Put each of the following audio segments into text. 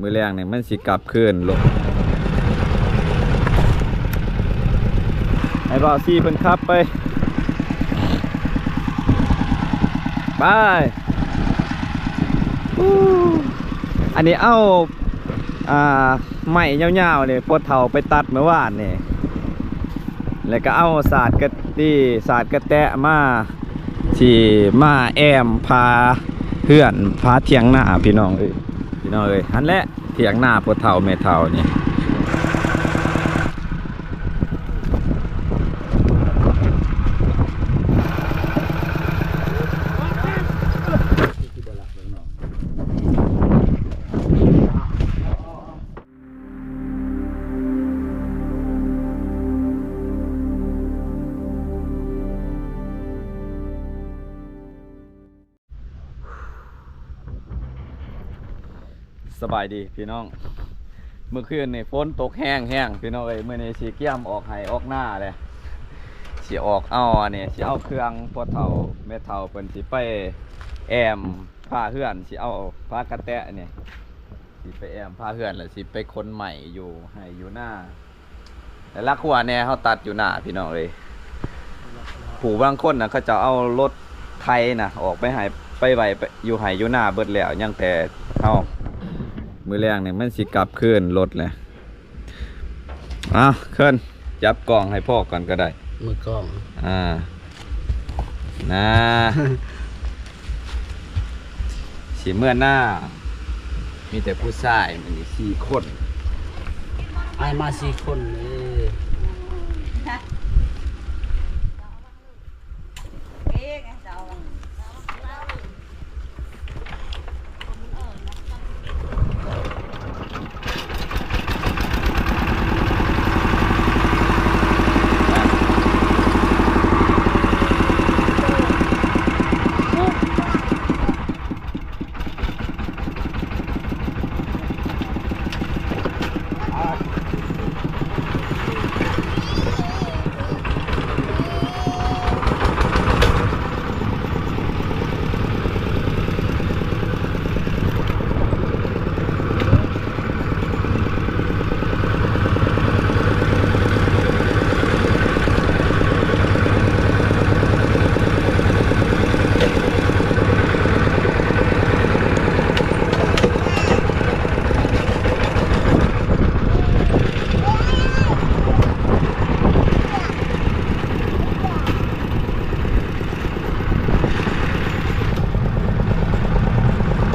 ມື້ແລງນີ້ມັນຊິກັບຄືນລົງ ໃຫ້ບ່າວຊີເພິ່ນຂັບໄປ ໄປ ອູ້ ອັນນີ້ເອົາ ອ່າ ໄມ້ຍາວໆນີ້ ພໍ່ເຖົ້າໄປຕັດມື້ວານນີ້ ແລ້ວກໍເອົາສາດກະຕີ ສາດກະແຕະມາ ຊິມາແອ້ມຝາເຮືອນ ຝາຖຽງນາ ພີ່ນ້ອງເອີຍ ພີ່ນ້ອງເອີຍ ຫັ້ນແຫຼະ ຖຽງນາພໍ່ເຖົ້າແມ່ເຖົ້ານີ້. ສະບາຍດີພີ່ນ້ອງ ມື້ຄືນນີ້ຝົນຕົກແຮງໆ ພີ່ນ້ອງເອີຍ ມື້ນີ້ຊິກຽມອອກໄຮ່ອອກນາແຫຼະ ຊິອອກເອົາອັນນີ້ ຊິເອົາເຄື່ອງພໍ່ເຖົ້າແມ່ເຖົ້າເພິ່ນ ຊິໄປແອ້ມຝາເຮືອນ ຊິເອົາຝາກະແຕະນີ້ ຊິໄປແອ້ມຝາເຮືອນ ແລ້ວຊິໄປຂົນໄມ້ຢູ່ໄຮ່ຢູ່ນາ ແລະ ລັກຫົວແດ່ ເຮົາຕັດຢູ່ນາ ພີ່ນ້ອງເອີຍ ຜູ້ບາງຄົນນະ ເຂົາເຈົ້າເອົາລົດໄຖນະ ອອກໄປໄຮ່ ໄປໄວ້ຢູ່ໄຮ່ຢູ່ນາເບິດແລ້ວ ຍັງແຕ່ເຮົາ ມື້ແລງນີ້ມັນຊິກັບຄືນລົດແຫຼະ ເອົາ ເຄີນ ຈັບກ້ອງໃຫ້ພໍ່ກ່ອນກໍໄດ້ ມືກ້ອງ ອ່າ ນາ ຊິເມືອນາ ມີແຕ່ຜູ້ຊາຍມື້ນີ້ສີ່ຄົນ ອ້າຍມາສີ່ຄົນເອີ.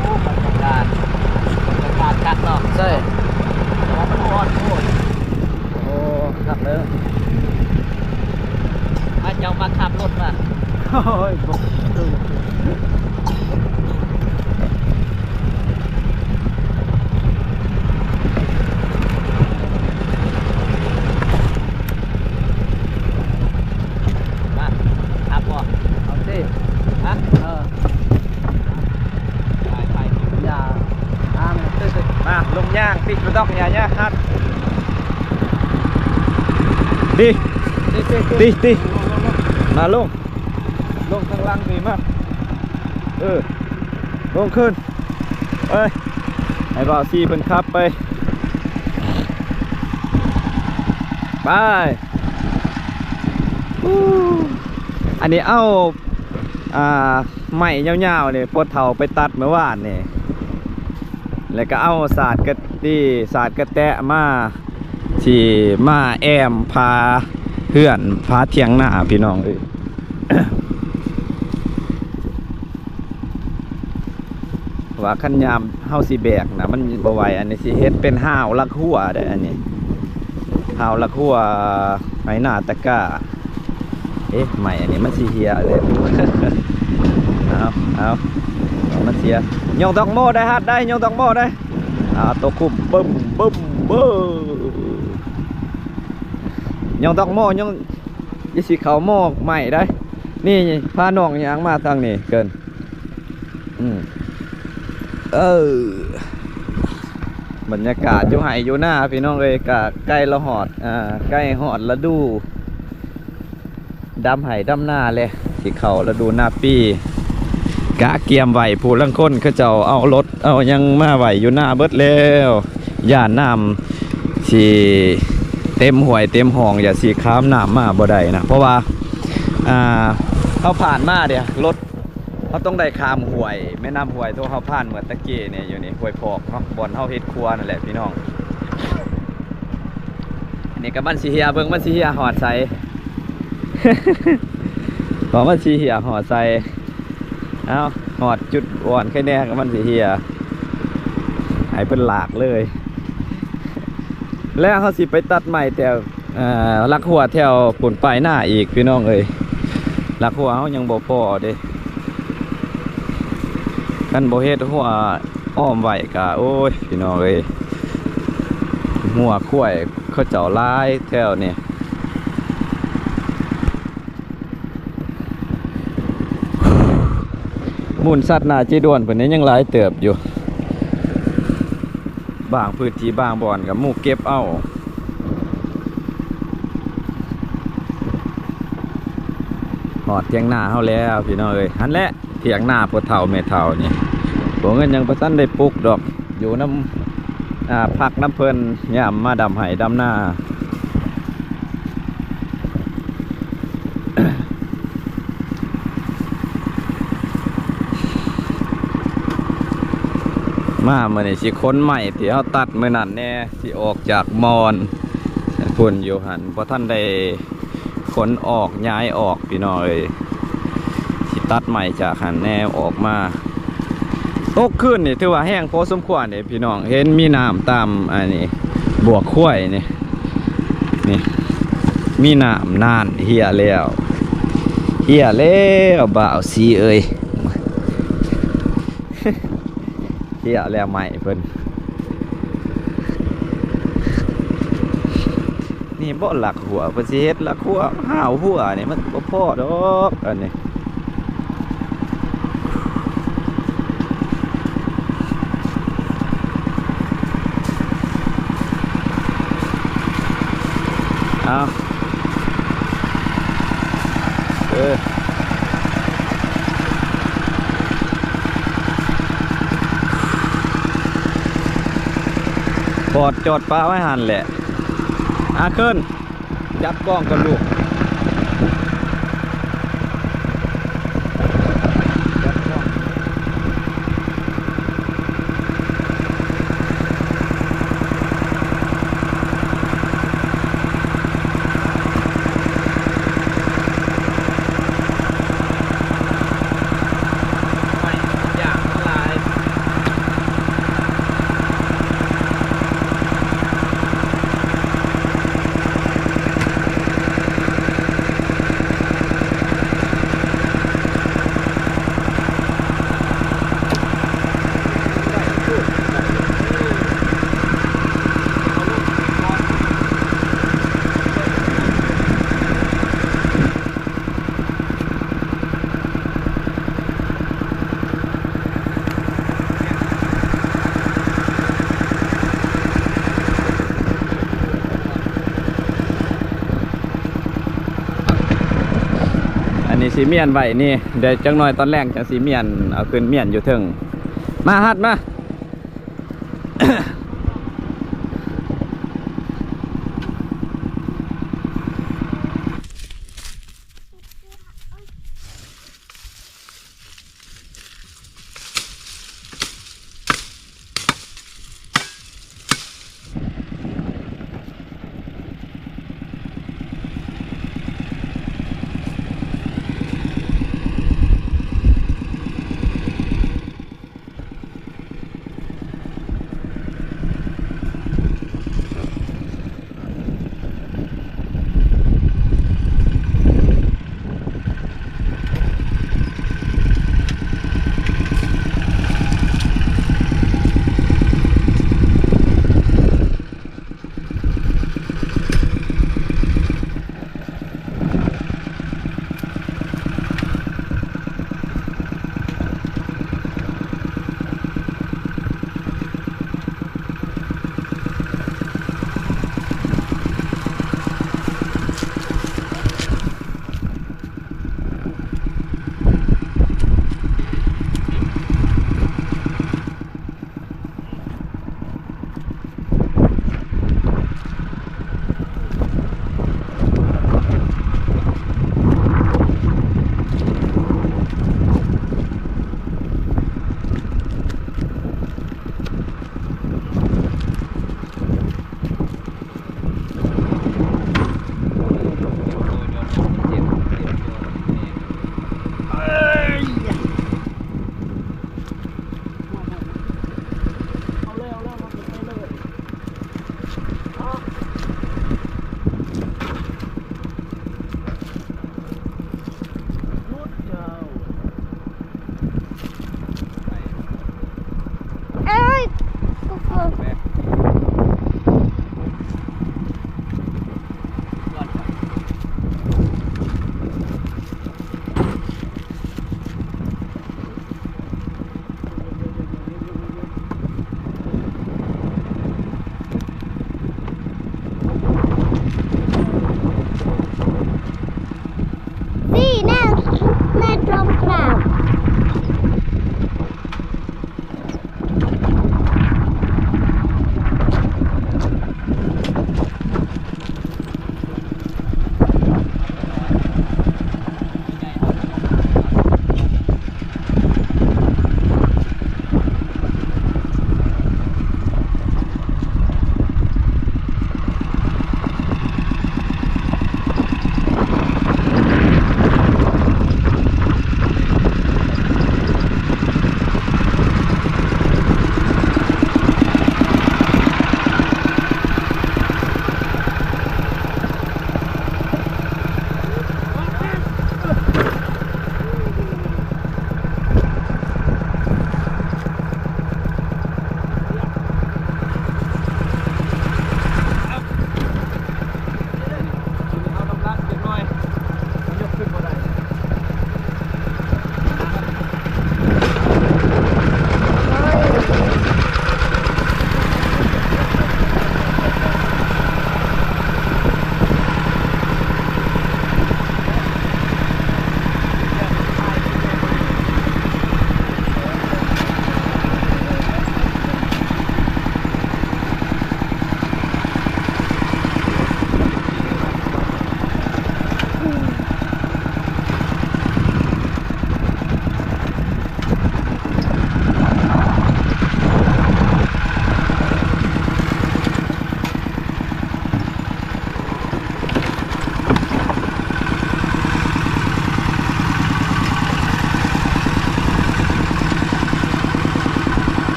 ໂອ້ ບັນຍາກາດ ບັນຍາກາດຄັກເນາະ ໃຊ່ ແຕ່ວ່າມັນຮ້ອນໂພດ ໂອ້ ຄັກເດີ ມາເຈົ້າມາຂັບລົດວ່າ ໂອ້ຍ ບໍ່ ມາ ຂັບບໍ່? ເອົາຕິ ຮະ? ເອີ ໄປ ໄປ ຢ່າ ອ່າ ມາ ລົງຍ່າງ ປິດລະດອກ ຢ່າ ຢ່າ ຮັດ ຕິ ຕິ ຕິ ມາ ລົງ ລົງຂ້າງຫຼັງນີ້ມາ ເອີ ລົງຂຶ້ນ ເອີຍ ໃຫ້ບ່າວຊີເພິ່ນຂັບໄປ ໄປ ອູ້ ອັນນີ້ເອົາ ອ່າ ໄມ້ຍາວໆນີ້ ພໍ່ເຖົ້າໄປຕັດມື້ວານນີ້ ແລ້ວກໍເອົາສາດກະຕີ ສາດກະແຕະມາ ຊິມາແອ້ມຝາເຮືອນ ຝາຖຽງນາ ພີ່ນ້ອງເອີຍ. ວ່າຄັນຍາມເຮົາຊິແບກນະ ມັນບໍ່ໄຫວ ອັນນີ້ຊິເຮັດເປັນຮາວລັກຫົວເດ້ ອັນນີ້ ຮາວລັກຫົວໄຮ່ນາຕະກ້າ ເອະ ໄມ້ອັນນີ້ມັນຊິເຫຍເລີຍ ເອົາ ເອົາ ມັນເສຍ ຍົກດອກໂມ້ໄດ້ ຮັດໄດ້ ຍົກດອກໂມ້ໄດ້ ອ່າ ໂຕຄຸມ ບຶ້ມ ບຶ້ມ ບຶ້ມ ຍົກດອກໂມ້ ຍົກ ຢ່າຊິເຂົ້າໝໍ້ໄມ້ໄດ໋ ນີ້ ພານ້ອງຍ່າງມາທາງນີ້ເກີນ ອືມ ເອີ ບັນຍາກາດຢູ່ໄຮ່ຢູ່ນາ ພີ່ນ້ອງເອີຍ ກະໃກ້ລະຮອດ ອ່າ ໃກ້ຮອດລະດູດຳໄຮ່ດຳນາແລ້ວ ຊິເຂົ້າລະດູນາປີ ກະກຽມໄວ້ ຜູ້ລາງຄົນເຂົາເຈົ້າເອົາລົດເອົາຫຍັງມາໄວ້ຢູ່ໜ້າເບິດແລ້ວ ຢ້ານນ້ຳຊິເຕັມຫ້ວຍເຕັມຮ່ອງ ຢ້ານຊິຂ້າມນ້ຳມາບໍ່ໄດ້ນະ ເພາະວ່າ ອ່າ ເຮົາຜ່ານມາເດ ລົດ ເຮົາຕ້ອງໄດ້ຂ້າມຫ້ວຍ ແມ່ນ້ຳຫ້ວຍໂຕເຮົາຜ່ານເມື່ອຕະກີ້ນີ້ ຢູ່ນີ້ ຫ້ວຍພອກເນາະ ບ່ອນເຮົາເຮັດຄົວນັ້ນແຫຼະພີ່ນ້ອງ. ອັນນີ້ກໍມັນຊິເຫ່ຍ ເບິ່ງມັນຊິເຫ່ຍຮອດໃສ ວ່າມັນຊິເຫ່ຍຮອດໃສ. ເອົາ ຮອດຈຸດອ່ອນໄຄແນ່ກໍມັນຊິເຫ່ຍ ໃຫ້ເພິ່ນລາກເລີຍ. ແລ້ວເຮົາຊິໄປຕັດໄມ້ແຖວ ເອີ ຫຼັກຮົ້ວແຖວພຸ້ນປາຍນາອີກ ພີ່ນ້ອງເອີຍ. ຫຼັກຮົ້ວເຮົາຍັງບໍ່ພໍເດ້ ຄັນບໍ່ເຮັດຮົ້ວອ້ອມໄວ້ກະ ໂອ້ຍ ພີ່ນ້ອງເອີຍ ງົວຄວາຍເຂົາເຈົ້າຫຼາຍແຖວນີ້. ມູນສັດໜ້າເຈດ່ວນເພິ່ນນີ້ຍັງຫຼາຍເຕີບຢູ່ ບາງພື້ນທີ່ບາງບ່ອນກໍໝູເກັບເອົາ. ຮອດຖຽງນາເຮົາແລ້ວພີ່ນ້ອງເອີຍ ຫັ້ນແຫຼະ ຖຽງນາພໍ່ເຖົ້າແມ່ເຖົ້ານີ້ ພວກເພິ່ນຍັງບໍ່ທັນໄດ້ປຸກດອກ ຢູ່ນຳ ອ່າ ພັກນຳເພິ່ນຍາມມາດຳໄຮ່ດຳນາ. ມາມື້ນີ້ຊິຂົນໄມ້ທີ່ເຮົາຕັດມື້ນັ້ນແດ່ ຊິອອກຈາກບ່ອນພຸ້ນຢູ່ຫັ້ນ ບໍ່ທັນໄດ້ ຂົນອອກ ຍ້າຍອອກ ພີ່ນ້ອງເອີຍ ຊິຕັດໄມ້ຈາກຫັ້ນແນ່ອອກມາ. ຕົກຄືນນີ້ຖືວ່າແຮງພໍສົມຄວນເດ້ພີ່ນ້ອງ ເຫັນມີນ້ຳຕາມອັນນີ້ ບວກຄວາຍນີ້ ນີ້ ມີນ້ຳ ນັ້ນ ເຫ່ຍແລ້ວ ເຫ່ຍແລ້ວ ບ່າວສີເອີຍ. ເຫ່ຍແລ້ວໄມ້ເພິ່ນ ນີ້ບໍ່ຫຼັກຮົ້ວ ເພິ່ນຊິເຮັດຫຼັກຮົ້ວ ຫ້າວຮົ້ວນີ້ມັນບໍ່ພໍດອກ ອັນນີ້ ເອົາ ເອີ ບອດຈອດປະໄວ້ຫັ້ນແຫຼະ ອາ ເຄີນ ຈັບກ້ອງກ່ອນລູກ. ອັນນີ້ຊິມ້ຽນໄວ້ນີ້ ດຽວຈັກໜ່ອຍຕອນແລງຈັ່ງຊິມ້ຽນ ເອົາຂຶ້ນມ້ຽນຢູ່ເທິງ. ມາ ຮັດມາ. ເ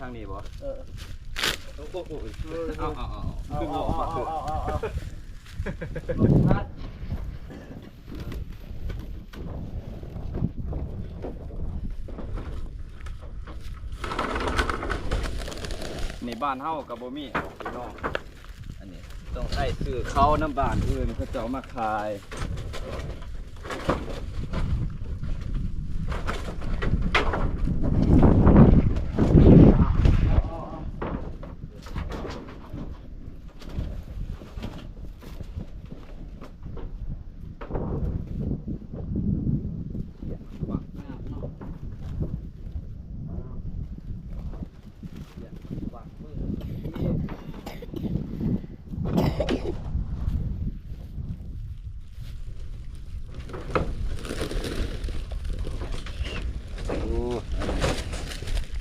າງນີ້ບໍ່? ເອີ ໂອ້ຍ ເອົາ ເອົາ ເອົາ ເອົາ ເອົາ ນີ້ບ້ານເຮົາກໍບໍ່ມີດອກພີ່ນ້ອງ ອັນນີ້ຕ້ອງໄດ້ຊື້ເຂົ້ານຳບ້ານອື່ນ ເຂົາເຈົ້າມາຂາຍ.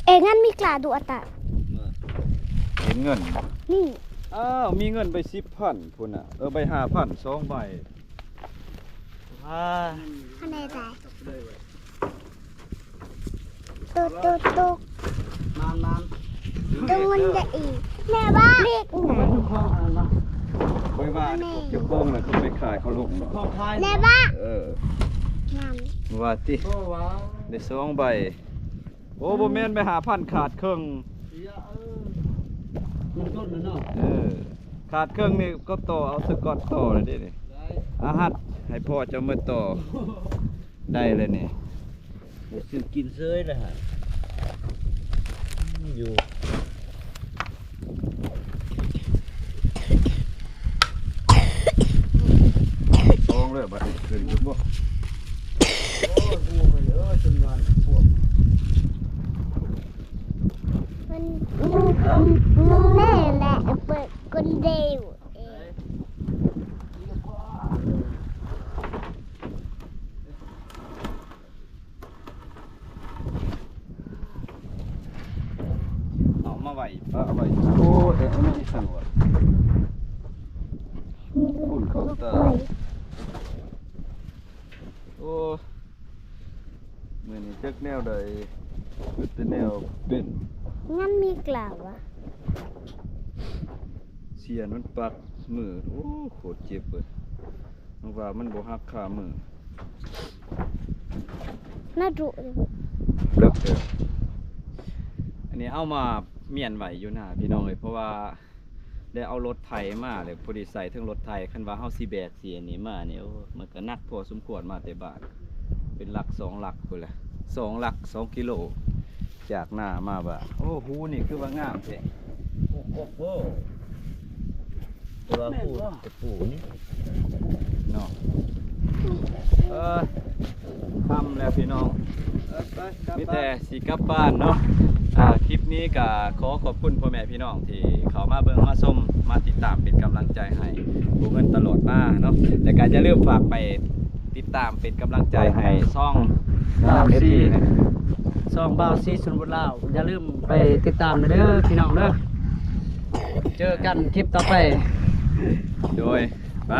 ເອ ງານມີກລາດູອາຕາ ເຫັນເງິນ ນີ້ ອ້າວ ມີເງິນໃບສິບພັນພຸ້ນນະ ເອີ ໃບຫ້າພັນ ສອງໃບ. ອ່າ ອັນໃດໄດ້? ຕຸກ ຕຸກ ຕຸກ ມານ ມານ ຕຸກ ມັນຈະອີກ ແມ່ບ້ານ ເລກຫຍັງ? ຂ້ອຍວ່າ ແມ່ ເຈົ້າຂອງນະ ເຂົາໄປຂາຍເຂົາລົງເນາະ ຂອງຂາຍ ແມ່ບ້ານ ເອີ ນັ້ນ ວ່າຕິ ໂອ້ ວ່າ ໄດ້ສອງໃບ. ໂອ້ ບໍ່ແມ່ນ ໄປຫ້າພັນ ຂາດເຄິ່ງ ເອີ ມັນຕົ້ນນະເນາະ ເອີ ຂາດເຄິ່ງນີ້ກໍຕໍ່ເອົາສະກອດຕໍ່ແລ້ວເດ້ນີ້ ອາ ຮັດໃຫ້ພໍ່ເຈົ້າມາຕໍ່ ໄດ້ແລ້ວນີ້ ໄດ້ຊື້ກິນເຊີຍແລ້ວຫະ ຢູ່. ສອງແລ້ວບັດນີ້ ຂຶ້ນຢູ່ບໍ່? ໂອ້ຍ ຮູ້ໄປເອີ ຈົນວ່າພວກ ມັນ ມັນແນ່ແຫຼະ ເປີດຄົນດຽວເອງ. ເອົາມາໄວ້ ປະໄວ້ ໂອ້ ເອີ ອັນນີ້ອີຫຍັງວະ? ຝຸ່ນເຂົ້າຕາ ໂອ້ ມື້ນີ້ຈັກແນວໃດ ມີແຕ່ແນວເປັນ ງານມີກລາວະ ສຽນມັນປັກມື ໂອ້ ໂຄດເຈັບເວີຍ. ຫວັງວ່າມັນບໍ່ຫັກຄາມື ໜ້າດຸເລີຍ ເລິກເດີ. ອັນນີ້ເອົາມາມ້ຽນໄວ້ຢູ່ໜ້າ ພີ່ນ້ອງເອີຍ ເພາະວ່າໄດ້ເອົາລົດໄຖມາ ແລ້ວພໍດີໃສ່ເທິງລົດໄຖ ຄັນວ່າເຮົາຊິແບກ ຊິອັນນີ້ມານີ້ ໂອ້ ມັນກໍໜັກພໍສົມຄວນ ມາແຕ່ບ້ານ ເປັນຫຼັກສອງຫຼັກພຸ້ນແຫຼະ ສອງຫຼັກ ສອງກິໂລ ຈາກນາມາບ້ານ. ໂອ້ ຮູນີ້ຄືວ່າງາມແທ້ ໂອ້ໂຫ ແຕ່ວ່າຮູຕະປູນີ້ເນາະ ເອີ ຄ່ຳແລ້ວພີ່ນ້ອງ ເອີ ໄປ ກັບ ມີແຕ່ ຊິກັບບ້ານເນາະ. ອ່າ ຄລິບນີ້ກໍຂໍຂອບຄຸນພໍ່ແມ່ພີ່ນ້ອງທີ່ເຂົ້າມາເບິ່ງມາຊົມ ມາຕິດຕາມເປັນກຳລັງໃຈໃຫ້ຜູ້ເງິນຕະຫຼອດມາເນາະ ແລະກໍຢ່າລືມຝາກໄປຕິດຕາມເປັນກຳລັງໃຈໃຫ້ຊ່ອງ ຊ່ອງບ່າວສີ ຊ່ອງບ່າວສີຊົນບົດລາວ ຢ່າລືມໄປຕິດຕາມເດີພີ່ນ້ອງເດີ ເຈີກັນຄລິບຕໍ່ໄປ ໂດຍ ໄປ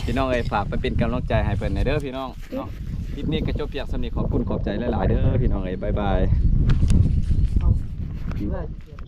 ພີ່ນ້ອງເອີຍ ຝາກໄປເປັນກຳລັງໃຈໃຫ້ເພິ່ນແດ່ເດີພີ່ນ້ອງເນາະ. ຄລິບນີ້ກໍຈົບພຽງສ່ຳນີ້ ຂອບຄຸນຂອບໃຈຫຼາຍໆເດີພີ່ນ້ອງເອີຍ ບາຍບາຍ.